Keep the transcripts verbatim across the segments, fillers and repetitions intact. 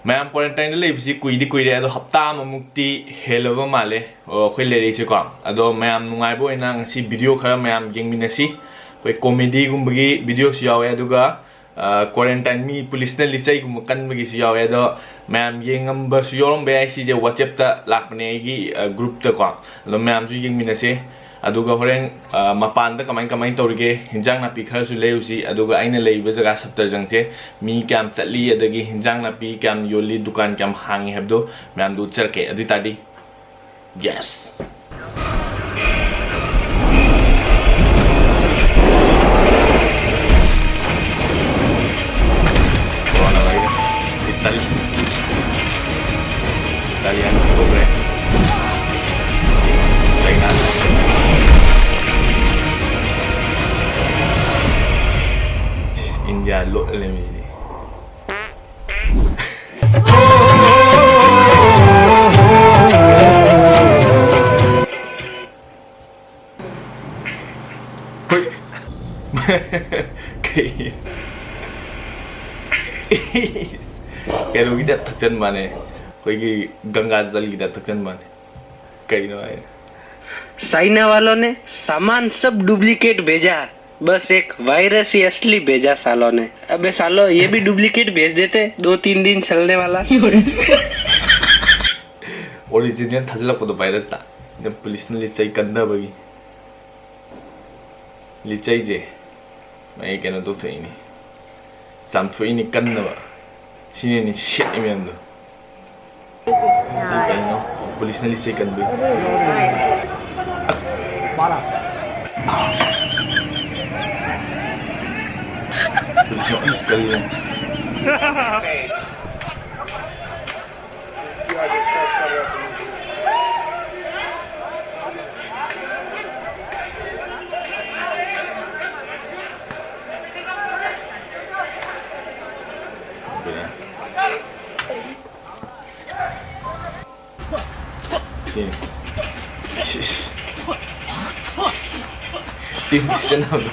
ꯃꯌꯥꯝ quarantine ꯗ ꯂꯩꯕꯁꯤ ꯀꯨꯏꯗꯤ ꯀꯨꯏꯔꯦ, ꯑꯗꯣ ꯍꯞꯇꯥ ꯑꯃꯃꯨꯛꯇꯤ ꯍꯦꯜꯂꯕ ꯃꯥꯜꯂꯦ, ꯑꯣ, ꯑꯩꯈꯣꯏ ꯂꯩꯔꯛꯏꯁꯦꯀꯣ꯫ ꯑꯗꯣ ꯃꯌꯥꯝ ꯅꯨꯡꯉꯥꯏꯕ ꯑꯣꯏꯅ ꯉꯁꯤ video ꯈꯔ ꯃꯌꯥꯝ ꯌꯦꯡꯃꯤꯟꯅꯁꯤ꯫ ꯑꯩꯈꯣꯏ comedy ꯒꯨꯝꯕꯒꯤ video ꯁꯨ ꯌꯥꯎꯋꯦ, ꯑꯗꯨꯒ, ꯑ, quarantine ꯃꯤ police ꯅ ꯂꯤꯆꯩꯒꯨꯝꯕ ꯀꯟꯕꯒꯤꯁꯨ ꯌꯥꯎꯋꯦ꯫ ꯑꯗꯣ ꯃꯌꯥꯝ ꯌꯦꯡꯉꯝꯕꯁꯨ ꯌꯥꯎꯔꯝꯕ ꯌꯥꯏ꯫ ꯁꯤꯁꯦ WhatsApp ꯇ ꯂꯥꯛꯄꯅꯦ ꯑꯩꯒꯤ, ꯑ, group ꯇꯀꯣ꯫ ꯑꯗꯣ ꯃꯌꯥꯝꯁꯨ ꯌꯦꯡꯃꯤꯟꯅꯁꯦ꯫ ꯑꯗꯨꯒ ꯍꯣꯔꯦꯟ, ꯑ, ꯃꯄꯥꯟꯗ ꯀꯃꯥꯏ ꯀꯃꯥꯏ ꯇꯧꯔꯤꯒꯦ, ꯍꯤꯟꯖꯥꯡ ꯅꯥꯄꯤ ꯈꯔꯁꯨ ꯂꯩꯔꯨꯁꯤ꯫ ꯑꯗꯨꯒ ꯑꯩꯅ ꯂꯩꯔꯤꯕ ꯖꯒꯥ ꯁꯞꯇꯔꯖꯪꯁꯦ ꯃꯤ ꯀꯌꯥꯝ ꯆꯠꯂꯤ, ꯑꯗꯒꯤ ꯍꯤꯟꯖꯥꯡ ꯅꯥꯄꯤ ꯀꯌꯥꯝ ꯌꯣꯜꯂꯤ, ꯗꯨꯀꯥꯟ ꯀꯌꯥꯝ ꯍꯥꯡꯉꯤ ꯍꯥꯏꯕꯗꯣ ꯃꯌꯥꯝꯗꯨ ꯎꯠꯆꯔꯛꯀꯦ꯫ ꯑꯗꯨ ꯑꯣꯏ ꯇꯥꯔꯗꯤ, yes꯫ Coronavirus, Italy, Italian pobre, China, India lo le mi. ꯍꯣꯏ꯫ ꯀꯩ? ꯀꯩꯅꯣꯒꯤꯗ ꯊꯛꯆꯟ ꯃꯥꯅꯦ, ꯑꯩꯈꯣꯏꯒꯤ ꯒꯪꯒꯥ ꯖꯜꯒꯤꯗ ꯊꯛꯆꯟ ꯃꯥꯅꯦ꯫ ꯀꯩꯅꯣ ꯍꯥꯏ? चाइना वालों ने सामान सब डुप्लीकेट भेजा, बस एक वायरस ही असली भेजा सालों ने। अबे सालो, ये भी डुप्लीकेट भेज देते, दो तीन दिन चलने वाला। Original ꯊꯥꯖꯤꯜꯂꯛꯄꯗꯣ virus ꯇ꯫ ꯑꯗꯨꯝ police ꯅ ꯂꯤꯆꯩ ꯀꯟꯗꯕꯒꯤ꯫ ꯂꯤꯆꯩꯁꯦ ꯃꯥꯒꯤ ꯀꯩꯅꯣ ꯇꯧꯊꯣꯛꯏꯅꯤ, ꯆꯥꯝꯊꯣꯛꯏꯅꯤ ꯀꯟꯅꯕ꯫ ꯁꯤꯅꯅꯤ ꯁꯦꯠꯂꯤ ꯃꯌꯥꯝꯗꯣ꯫ ꯁꯤ ꯀꯩꯅꯣ? Police ꯅ ꯂꯤꯆꯩ ꯀꯟꯕꯤ꯫ Police ꯅ ꯑꯁ ꯀꯜꯂꯤ꯫ ꯁꯤ꯫ ꯁꯤꯁ꯫ ꯇꯤꯟ ꯁꯤꯖꯤꯟꯅꯕꯗꯣ꯫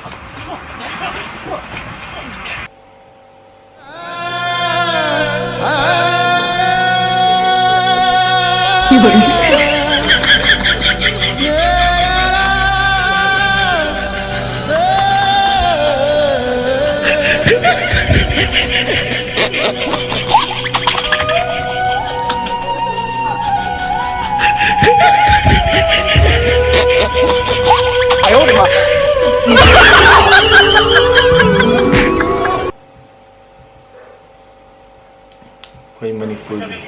ꯑꯩꯈꯣꯏ ꯃꯅꯤꯄꯨꯔꯒꯤ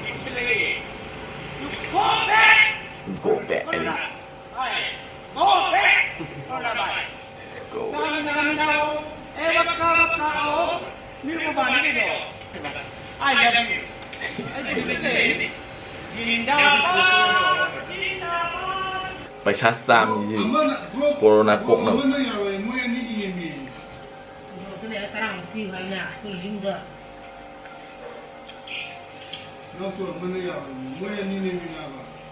go back ꯍꯥꯏꯅ꯫ Go back. Go back. ꯄꯩꯁꯥ ꯆꯥꯝꯃꯤꯁꯤ ꯀꯣꯔꯣꯅꯥ ꯀꯣꯛꯅꯕ꯫ ꯇꯔꯥꯃꯨꯛ ꯄꯤꯌꯨ ꯍꯥꯏꯅ ꯑꯩꯈꯣꯏ ꯌꯨꯝꯗ꯫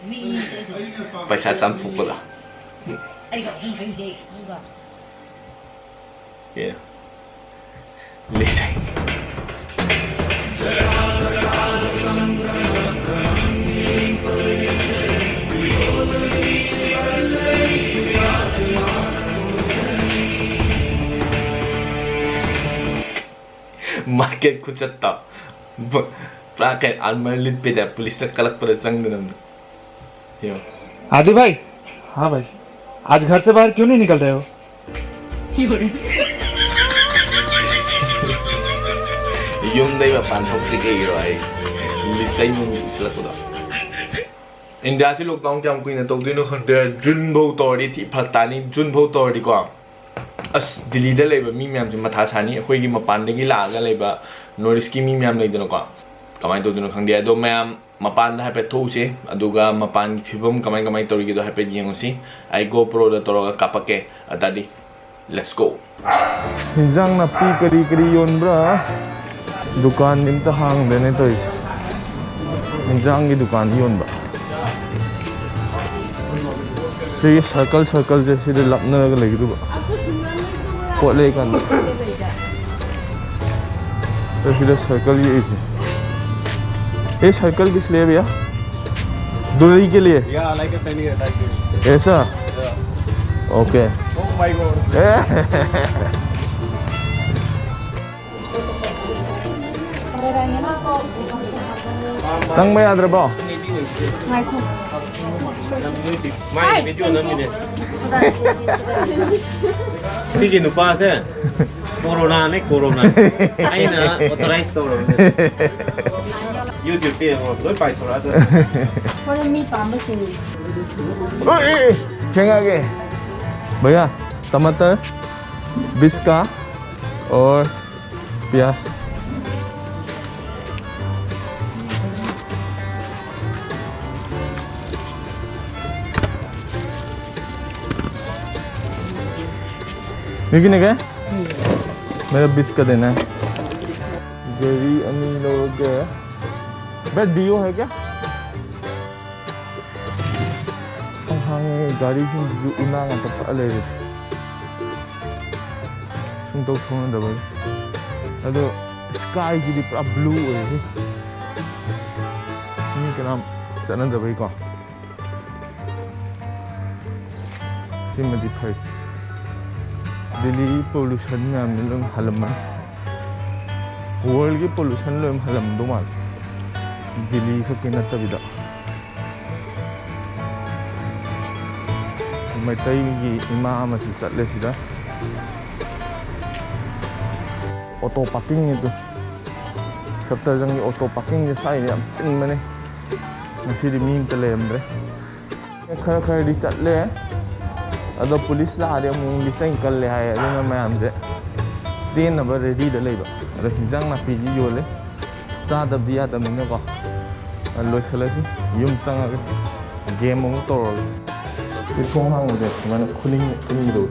ꯃꯤ ꯑꯅꯤ ꯄꯩꯁꯥ ꯆꯥꯝꯊꯣꯛꯄꯗ꯫ ꯑꯩꯒ ꯑꯍꯨꯝ ꯍꯩꯍꯦ, ꯅꯪꯒ꯫ ꯑꯦ꯫ ꯂꯤꯁꯩ꯫ Market ꯈꯨꯆꯠꯇ꯫ ꯄꯨꯔꯥ ꯀꯩ armor ꯂꯤꯠꯄꯩ ꯇꯥꯏꯞ ꯄꯨꯂꯤꯁꯅ ꯀꯜꯂꯛꯄꯗ ꯆꯪꯗꯅ꯫ ꯌꯦꯡꯉꯣ꯫ आदि भाई। हाँ भाई। आज घर से बाहर क्यों नहीं निकल रहे हो? ꯌꯨꯝꯗꯩ ꯃꯄꯥꯟ ꯊꯣꯛꯇ꯭ꯔꯤ ꯀꯩꯒꯤꯔꯣ ꯑꯩ? ꯂꯤꯆꯩ ꯃꯨꯟꯒꯤ ꯎꯁꯤꯜꯂꯛꯄꯗꯣ꯫ ꯏꯟꯗꯤꯌꯥꯁꯤ lockdown ꯀꯌꯥꯝ ꯀꯨꯏꯅ ꯇꯧꯗꯣꯏꯅꯣ ꯈꯪꯗꯦ꯫ ꯖꯨꯟ ꯐꯧ ꯇꯧꯔꯗꯤ ꯊꯤ ꯐꯔꯛ ꯇꯥꯅꯤ꯫ ꯖꯨꯟ ꯐꯧ ꯇꯧꯔꯗꯤꯀꯣ, ꯑꯁ, ꯗꯤꯜꯂꯤꯗ ꯂꯩꯕ ꯃꯤ ꯃꯌꯥꯝꯁꯦ ꯃꯊꯥ ꯁꯥꯅꯤ꯫ ꯑꯩꯈꯣꯏꯒꯤ ꯃꯄꯥꯟꯗꯒꯤ ꯂꯥꯛꯑꯒ ꯂꯩꯕ North Eastꯀꯤ ꯃꯤ ꯃꯌꯥꯝ ꯂꯩꯗꯅꯀꯣ, ꯀꯃꯥꯏꯅ ꯇꯧꯗꯣꯏꯅꯣ ꯈꯪꯗꯦ꯫ ꯑꯗꯣ ꯃꯌꯥꯝ ꯃꯄꯥꯟꯗ ꯍꯥꯏꯐꯦꯠ ꯊꯣꯛꯎꯁꯦ, ꯑꯗꯨꯒ ꯃꯄꯥꯟꯒꯤ ꯐꯤꯕꯝ ꯀꯃꯥꯏ ꯀꯃꯥꯏ ꯇꯧꯔꯤꯒꯦꯗꯣ ꯍꯥꯏꯐꯦꯠ ꯌꯦꯡꯉꯨꯁꯤ꯫ ꯑꯩ GoProꯗ ꯇꯧꯔꯒ ꯀꯥꯞꯄꯛꯀꯦ꯫ ꯑꯗꯨꯗꯤ, let's go꯫ ꯍꯤꯟꯖꯥꯡ ꯅꯥꯄꯤ ꯀꯔꯤ ꯀꯔꯤ ꯌꯣꯟꯕ꯭ꯔꯥ? ꯗꯨꯀꯥꯟꯗꯤ ꯑꯝꯇ ꯍꯥꯡꯗꯦꯅꯦ ꯇꯧꯔꯤꯁꯦ꯫ ꯍꯤꯟꯖꯥꯡꯒꯤ ꯗꯨꯀꯥꯟꯗꯤ ꯌꯣꯟꯕ꯫ ꯁꯤꯒꯤ circle circleꯁꯦ ꯁꯤꯗ ꯂꯥꯞꯅꯔꯒ ꯂꯩꯒꯗꯕ꯫ ꯄꯣꯠ ꯂꯩꯀꯥꯟꯗ꯫ ꯑꯗꯣ ꯁꯤꯗ circle ꯌꯦꯛꯏꯁꯦ꯫ ये circle किस लिए भैया? दुल्हन के लिए? Yeah, like a tiny, like this. ऐसा? Yeah. Okay. Oh my god. ꯆꯪꯕ ꯌꯥꯗ꯭ꯔꯕꯣ? ꯉꯥꯏꯈꯣ. ꯃꯥꯏ ꯚꯤꯗꯤꯑꯣ ꯅꯝꯃꯤꯅꯦ. ꯁꯤꯒꯤ ꯅꯨꯄꯥꯁꯦ ꯀꯣꯔꯣꯅꯥꯅꯦ, ꯀꯣꯔꯣꯅꯥ. ꯑꯩꯅ ꯑꯣꯊꯣꯔꯥꯏꯁ ꯇꯧꯔꯕꯅꯦ. ꯌꯨꯇ꯭ꯌꯨꯕꯇ ꯌꯦꯡꯉꯣ, ꯂꯣꯏ ꯄꯥꯏꯊꯣꯔꯛꯑꯗꯣꯏꯅꯦ. ꯍꯣꯔꯦꯟ ꯃꯤ ꯄꯥꯝꯕꯁꯤꯡ. ओए, ए, ए, झेंगा के. भैया, टमाटर, बीस का और प्याज. ये कितने का है? मेरा बीस का देना है. गरी अमीन लोग. भाई, डियो है क्या? ꯍꯥꯡꯉꯦ, ꯒꯥꯔꯤꯁꯤꯡꯁꯤꯁꯨ ꯎꯅꯥ ꯉꯥꯛꯇ ꯄꯛꯑ ꯂꯩꯔꯦ꯫ ꯁꯨꯡꯊꯧ ꯊꯧꯅꯗꯕꯒꯤ꯫ ꯑꯗꯣ ꯁ꯭ꯀꯥꯏꯁꯤꯗꯤ ꯄꯨꯔꯥ ꯕ꯭ꯂꯨ ꯑꯣꯏꯔꯦ꯫ ꯃꯤ ꯀꯅꯥꯝ ꯆꯠꯅꯗꯕꯩꯀꯣ꯫ ꯁꯤꯃꯗꯤ ꯐꯩ꯫ ꯗꯤꯜꯂꯤ ꯄꯣꯂꯨꯁꯟ ꯃꯌꯥꯝꯁꯤ ꯂꯣꯏ ꯍꯜꯂꯝꯃꯅꯤ꯫ ꯋꯥꯔꯜꯒꯤ ꯄꯣꯂꯨꯁꯟ ꯂꯣꯏ ꯍꯜꯂꯝꯗꯧ ꯃꯥꯜꯂꯦ꯫ ꯗꯤꯜꯂꯤ ꯈꯛꯀꯤ ꯅꯠꯇꯕꯤꯗ꯫ ꯃꯩꯇꯩꯒꯤ ꯏꯃꯥ ꯑꯃꯁꯨ ꯆꯠꯂꯦ ꯁꯤꯗ꯫ ꯑꯣꯇꯣ ꯄꯥꯔꯀꯤꯡꯅꯤ ꯑꯗꯨ꯫ ꯁꯞꯇꯔꯖꯪꯒꯤ ꯑꯣꯇꯣ ꯄꯥꯔꯀꯤꯡꯁꯦ ꯁ꯭ꯋꯥꯏꯗ ꯌꯥꯝ ꯆꯤꯟꯕꯅꯦ꯫ ꯉꯁꯤꯗꯤ ꯃꯤ ꯑꯝꯇ ꯂꯩꯔꯝꯗ꯭ꯔꯦ꯫ ꯈꯔ ꯈꯔꯗꯤ ꯆꯠꯂꯦ꯫ ꯑꯗꯣ ꯄꯨꯂꯤꯁ ꯂꯥꯛꯑꯗꯤ ꯑꯃꯨꯛ ꯂꯤꯆꯩ ꯀꯜꯂꯦ ꯍꯥꯏꯌꯦ꯫ ꯑꯗꯨꯅ ꯃꯌꯥꯝꯁꯦ ꯆꯦꯟꯅꯕ ꯔꯦꯗꯤꯗ ꯂꯩꯕ꯫ ꯑꯗꯣ ꯍꯤꯟꯖꯥꯡ ꯅꯥꯄꯤꯗꯤ ꯌꯣꯜꯂꯦ꯫ ꯆꯥꯗꯕꯗꯤ ꯌꯥꯗꯕꯅꯤꯅꯀꯣ꯫ ꯂꯣꯏꯁꯤꯜꯂꯁꯤ꯫ ꯌꯨꯝ ꯆꯪꯉꯒ ꯒꯦꯝ ꯑꯃꯨꯛ ꯇꯧꯔꯒꯦ꯫ ꯁꯤ ꯊꯣꯡ ꯍꯥꯡꯕꯁꯦ ꯁꯨꯃꯥꯏꯅ ꯈꯨꯅꯤꯡ ꯈꯨꯅꯤꯡꯗꯣ꯫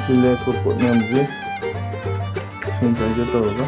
ꯁꯤ ꯂꯦꯛꯄ ꯄꯣꯠ ꯃꯌꯥꯝꯁꯦ ꯁꯦꯅꯤꯇꯥꯏꯖꯔ ꯇꯧꯔꯒ꯫